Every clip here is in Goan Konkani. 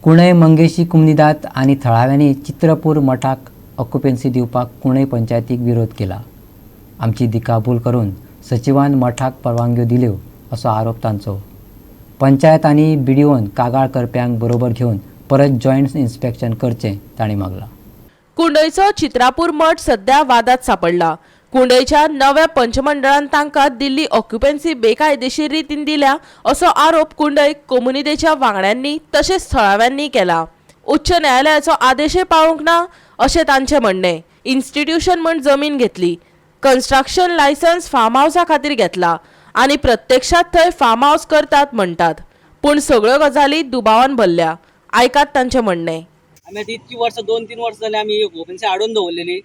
कुंडय मंगेशी कुमनिदाद आनी थळाव्यांनी चित्रपूर मठाक ऑक्युपन्सी दिवपाक कुंडय पंचायतीक विरोध केला. आमची दिकाभूल करून सचिवान मठाक परवानग्यो दिल्यो असो आरोप तांचो. पंचायत आनी बीडीओन कागाळ करप्यांक बरोबर घेवन परत जॉयंट इन्स्पेक्शन करचें तांणी मागलां. कुंडयचो चित्रापूर मठ सध्या वादात सापडला. कुंडयच्या नव्या पंचमंडळान तांकां दिल्ली ऑक्युपन्सी बेकायदेशीर रितीन दिल्या असो आरोप कुंडय कोमुनिदेच्या वांगड्यांनी तशेंच थळाव्यांनी केला. उच्च न्यायालयाचो आदेशय पाळूंक ना अशें तांचें म्हणणें. इन्स्टिट्यूशन म्हूण जमीन घेतली, कन्स्ट्रक्शन लायसन्स फार्म हावसा खातीर घेतला आनी प्रत्यक्षात थंय फार्म हावस करतात म्हणटात, पूण सगळ्यो गजाली दुबावान भरल्या. आयकात तांचें म्हणणें. आमी आतां इतकी वर्सां, 2-3 वर्सां जालीं आमी ऑक्युपन्सी हाडून दवरलेली.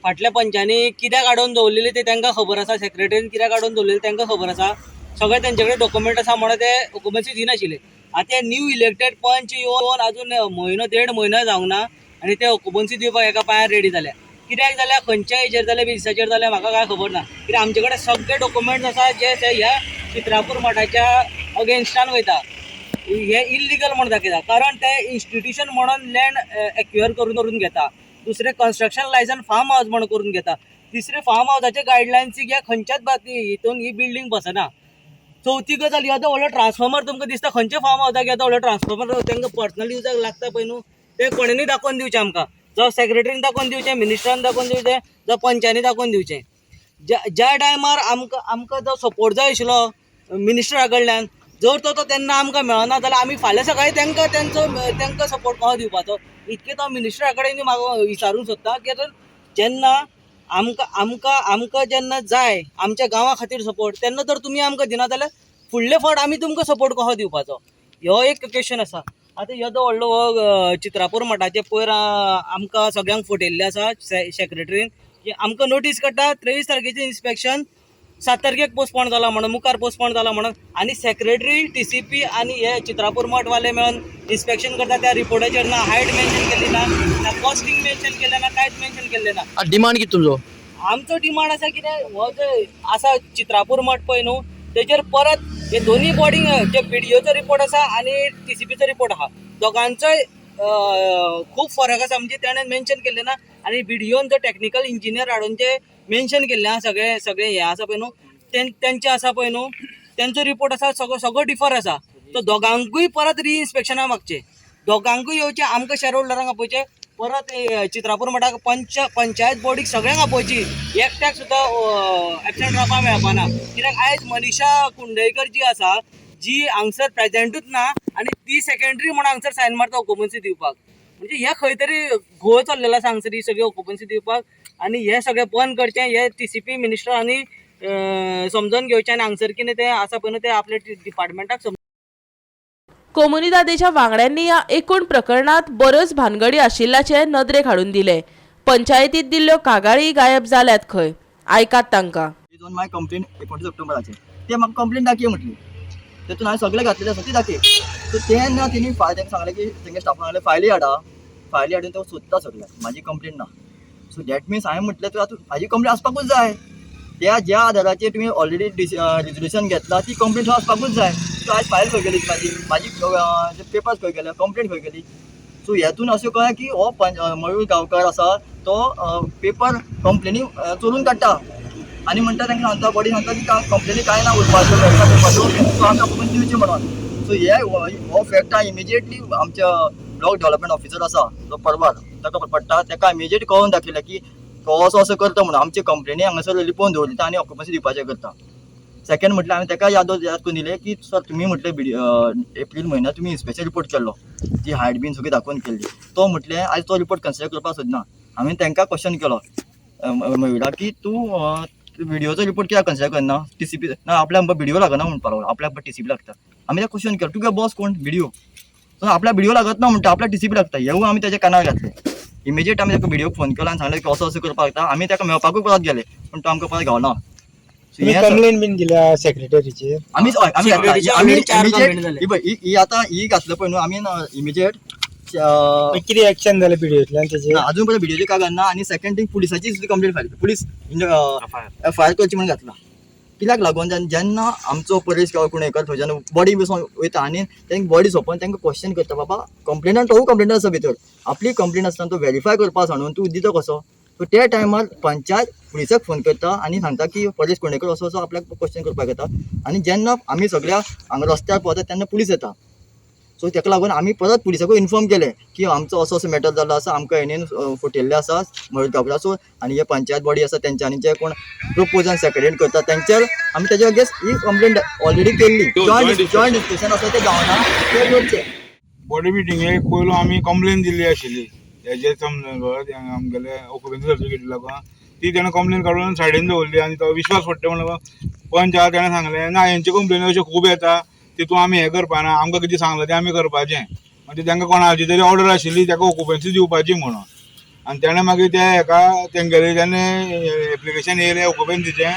फाटल्या पंचांनी कित्याक हाडून दवरलेली ते तांकां खबर आसा. सेक्रेटरीन कित्याक हाडून दवरलेली तांकां खबर आसा. सगळे तेंचे कडेन डॉक्युमेंट आसा म्हणून ते ऑक्युपन्सी दिनाशिल्ले. आतां हे न्यू इलेक्टेड पंच येवन अजून म्हयनो देड म्हयनो जावंक ना आनी ते ऑक्युपन्सी दिवपाक एका पांयार रेडी जाल्या. कित्याक जाल्या, खंयच्या हेजेर जाल्या, बेजिसाचेर जाल्या, म्हाका कांय खबर ना. कित्याक आमचे कडेन सगळे डॉक्युमेंट्स आसा जे ते ह्या चित्रापूर मठाच्या अगेन्स्टान वयता. हे इलिगल म्हण दाखयता, कारण ते इन्स्टिट्यूशन म्हणून लँड एक्युअर करून करून घेता. दुसरें, कन्स्ट्रक्शन लायसन फार्म हावस म्हण करून घेता. तिसरें, फार्म हावसाचे गायडलायन्सीक ह्या खंयच्याच बाबतीत हितून ही बिल्डींग बसना. चवथी गजाल, येदो व्हडलो ट्रान्सफॉर्मर तुमकां दिसता. खंयच्या फार्म हावसाक येदो व्हडलो ट्रान्सफॉर्मर तांकां पर्सनल युजाक लागता पळय न्हू, ते कोणेंनी दाखोवन दिवचें आमकां. जावं सेक्रेटरीन दाखोवन दिवचें, मिनिस्टरान दाखोवन दिवचें, जावं पंचांनी दाखोवन दिवचें. ज्या ज्या टायमार आमकां जो सपोर्ट जाय आशिल्लो मिनिस्टरा कडल्यान, जर तो तो तेन्ना आमकां मेळना जाल्यार आमी फाल्यां सकाळीं तांकां तेंचो तांकां सपोर्ट कसो दिवपाचो? इतकें तो मिनिस्टरा कडेन म्हाका विचारूंक सोदता की आतां जेन्ना आमकां जेन्ना जाय आमच्या गांवा खातीर सपोर्ट, तेन्ना जर तुमी आमकां दिना जाल्यार फुडले फावट आमी तुमकां सपोर्ट कसो दिवपाचो, हो एक क्वेश्चन आसा. आतां येदो व्हडलो हो चित्रापूर मठाचे पयर आमकां सगळ्यांक फटयल्लें आसा सेक्रेटरीन की आमकां नोटीस काडटा, 23 तारखेचें इन्स्पेक्शन 7 तारखेक पोस्टपोन जाला म्हणून, मुखार पोस्टपोन जाला म्हणून. आनी सेक्रेटरी, टीसीपी आनी हे चित्रापूर मठवाले मेळून इन्स्पेक्शन करता. त्या रिपोर्टाचेर ना हायट मेन्शन केल्ली ना, ना कॉस्टिंग मेन्शन केलें ना, कांयच मेन्शन केल्लें ना. डिमांड कितें तुमचो? आमचो डिमांड आसा, कितें हो जो आसा चित्रापूर मठ पळय न्हू, तेजेर परत हे दोनी बॉडींक, जे बीडीओचो रिपोर्ट आसा आनी टीसीपीचो रिपोर्ट आहा, दोगांचोय खूब फरक आसा. म्हणजे तेणें मेन्शन केल्लें ना आनी बीडीओन जो टॅक्निकल इंजिनियर हाडून जे मेन्शन केल्लें आहा, सगळें सगळें हें आसा पळय न्हू, तेंचें आसा पळय न्हू, तेंचो रिपोर्ट आसा, सगळो सगळो डिफर आसा. तो दोगांकूय परत रिइन्स्पेक्शना मागचें, दोगांकूय येवचें, आमकां शेअर होल्डरांक आपोवचें, परत हे चित्रापूर मठाक पंचायत बॉडीक सगळ्यांक आपोवची. एकट्याक सुद्दां एबसेंट रावपाक मेळपाना, कित्याक आयज मनीषा कुंडयकर जी आसा, जी हांगसर प्रेजेंटूच ना आनी ती सेक्रेटरी म्हणून हांगसर सायन मारता ऑक्युपन्सी दिवपाक. म्हणजे हे खंय तरी घोळ चल्लेलो आसा हांगसर ही सगळी ऑक्युपन्सी दिवपाक. आनी हे सगळें बंद करचें, हे टीसीपी मिनिस्टर आनी समजून घेवचें आनी हांगसर कितें तें आसा पळय न्हू, तें आपल्या डिपार्टमेंटाक. कोमुनिदादेच्या वांगड्यांनी ह्या एकूण प्रकरणात बऱ्योच भानगडी आशिल्ल्याचें नदरेक हाडून दिलें. पंचायतीत दिल्ल्यो कागाळी गायब जाल्यात खंय. आयकात तांकां. ऑन my complain 29 ऑक्टोबराचेर ते म्हाका कंप्लेन दाखय म्हटली. तेतून हांवें सगळें घातलेलें आसा ती दाखय. सो तेन्ना तेणी फायल तांकां सांगलें की तेंगे स्टाफान सांगलें, फायली हाडा. फायली हाडून तो सोदता सगळें, म्हाजी कंप्लेन ना. सो that means हांवें म्हटलें, तूं आतां म्हाजी कंप्लेन आसपाकूच जाय. त्या ज्या आदाराचेर तुमी ऑलरेडी रिजोल्युशन घेतला, ती कंप्लेन थंय आसपाकूच जाय. सो आयज फायल खंय गेली म्हाजी? म्हाजी पेपर्स खंय गेले? कंप्लेन खंय गेली? सो हेतून अशें कळ्ळें की हो पंच मयूर गांवकार आसा, तो पेपर कंप्लेनी चोरून काडटा आनी म्हणटा, तांकां सांगता, बॉडी सांगता की कंप्लेनी कांय ना उरपाच्यो, वेरीफाय करपाच्यो, सो आमकां आपोवन दिवची म्हणून. सो हे हो फॅक्ट हांवें इमिजिएटली आमच्या ब्लॉक डेव्हलपमेंट ऑफिसर आसा जो परवार ताका पडटा, ताका इमिजिएट कळोवन दाखयलें की तो असो असो करता म्हणून, आमचे कंप्लेनी हांगासर लिपोवन दवरता आनी ऑक्युपन्सी दिवपाचें करता. सेकंड म्हटल्यार हांवें ताका याद करून दिलें की सर, तुमी म्हटलें एप्रील म्हयन्यात तुमी इन्स्पेक्शन रिपोर्ट केल्लो, ती हायट बीन सगळी दाखोवन केल्ली. तो म्हटलें आयज तो रिपोर्ट कन्सिडर करपाक सोदना. हांवें तांकां क्वेश्चन केलो मयुराक की तूं विडियोचो रिपोर्ट कित्याक कन्सिडर करना? टीसीपी ना, आपल्याक विडियो लागना म्हणपाक लागलो, आपल्याक टीसीपी लागता. आमी ताका क्वेश्चन केलो, तुगे बॉस कोण? विडियो. सो आपल्याक विडियो लागत ना म्हणटा, आपल्याक टीसीपी लागता. हेवूय आमी ताच्या कानार घातले. इमिजिएट आमी ताका विडियोक फोन केलो आनी सांगलें की असो असो करपाक लागता. आमी ताका मेळपाकूय परत गेले, पूण तो आमकां परत गावना. सो तुम्ही हें कंप्लेन बीन दिल्या सेक्रेटरीचेर? आमी हय, आमी घातला. Secretary आमी already चार immediate complaint जाले. ही पळय, ही ही आतां ही घातलं पळय न्हू आमी इमिजिएट. कितें एक्शन जालें पिडिओतल्यान तेजेर? अजून पर्यंत व्हिडिओची काय घालना. आनी सेकंड थिंग, पुलिसाची सुद्दां कंप्लेन फायल, पुलीस एफआयआर करची म्हणून घातला. कित्याक लागून जेन्ना आमचो परेश गांव कुणेकर थंयच्यान बॉडी बी वयता आनी तांकां बॉडी सोंपोवन तांकां क्वेश्चन करता, बाबा कंप्लेनंट तोवूय कंप्लेनंट आसा भितर, आपली कंप्लेन आसतना तो वेरीफाय करपा सांडून तूं दिता कसो. सो त्या टायमार पंचायत पुलिसाक फोन करता आनी सांगता की परेश कुणेकर असो असो आपल्याक क्वेश्चन करपाक येता. आनी जेन्ना आमी सगळ्या हांगा रस्त्यार पावता तेन्ना पुलीस येता. सो ताका लागून आमी परत पुलिसाकूय इन्फॉर्म केलें की आमचो असो असो मॅटर जाल्लो आसा, आमकां हेणेन फटयल्लें आसा मयूर गांवकार. सो आनी जे पंचायत बॉडी आसा तेंच्यांनी जे कोण प्रपोजल सेक्रेटरीन करता तेंचेर आमी तेजे अगेन्स्ट ही कंप्लेंट ऑलरेडी केल्ली. जॉयंट डिस्कशन आसा तें जावना, तें करचें. बॉडी मिटिंगेक पयलू आमी कंप्लेन दिल्ली आशिल्ली हेजे समज आमगेले ऑक्युपन्सी सर्टिफिकेटी लागून, ती तेणें कंप्लेन काडून सायडीन दवरली आनी तो विश्वास पडटा म्हणून पंच आहा तेणें सांगलें ना हेंची कंप्लेन अश्यो खूब येता, तितून आमी हें करपाना, आमकां कितें सांगलां तें आमी करपाचें. म्हणजे तांकां कोणाची तरी ऑर्डर आशिल्ली ताका ऑक्युपन्सी दिवपाची म्हणून, आनी तेणें मागीर ते हेका तेंगेले तेणें एप्लिकेशन येयलें ऑक्युपन्सीचें,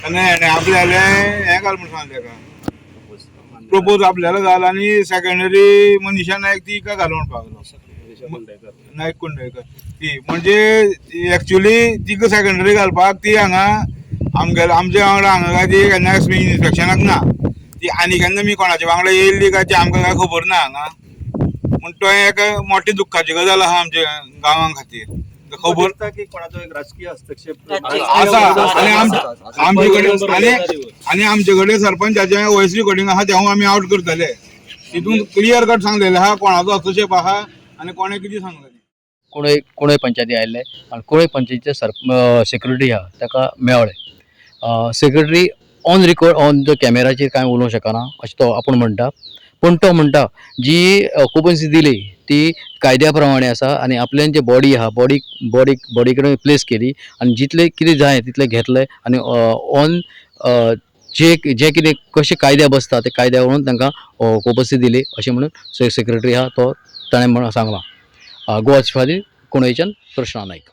तेन्ना हेणें आपल्यालें हें घाल म्हणून सांगलें तेका प्रपोज आपल्याला घाल आनी सेकंडरी मनीषा नायक ती हिका घाल म्हणपाक लागलो, नायक कुंडयकर ती म्हणजे एक्चुली तिका सेकंडरी घालपाक ती हांगा आमगेले आमच्या वांगडा हांगा काय ती केन्ना इन्स्पेक्शनाक ना, ती आनी केन्ना मी कोणाच्या वांगडा येयल्ली काय ती आमकां काय खबर ना हांगा. म्हण तो एक मोठी दुख्खाची गजाल आहा आमच्या गांवां खातीर खबर की कोणाचो एक राजकीय हस्तक्षेप आसा. आनी आमचे कडेन आनी आमचे कडेन सरपंचाचें वॉयस रिकॉर्डिंग आहा तेवूय आमी आवट करतले, तितून क्लियर कट सांगलेलें आहा कोणाचो हस्तक्षेप आहा आनी कोणें कितें सांगलें. कुंडय कुंडय पंचायती आयिल्ले आनी कुंडय पंचायतीचे सर सेक्रेटरी आहा ताका मेळ्ळे. Secretary on record on the कॅमेराचेर कांय उलोवंक शकना अशें तो आपूण म्हणटा, पूण तो म्हणटा जी ऑक्युपन्सी दिली ती कायद्या प्रमाणे आसा आनी आपल्यान जे बॉडी आहा बॉडी बॉडी बॉडी कडेन प्लेस केली आनी जितले कितें जाय तितले घेतले आनी ऑन जे जे कितें कशें कायद्या बसता ते कायद्या वरून तांकां ऑक्युपन्सी दिली अशें म्हणून सेक्रेटरी आहा तो ताणें म्हणून सांगलां. गोवा खातीर कुंडयच्यान कृष्णा नायक.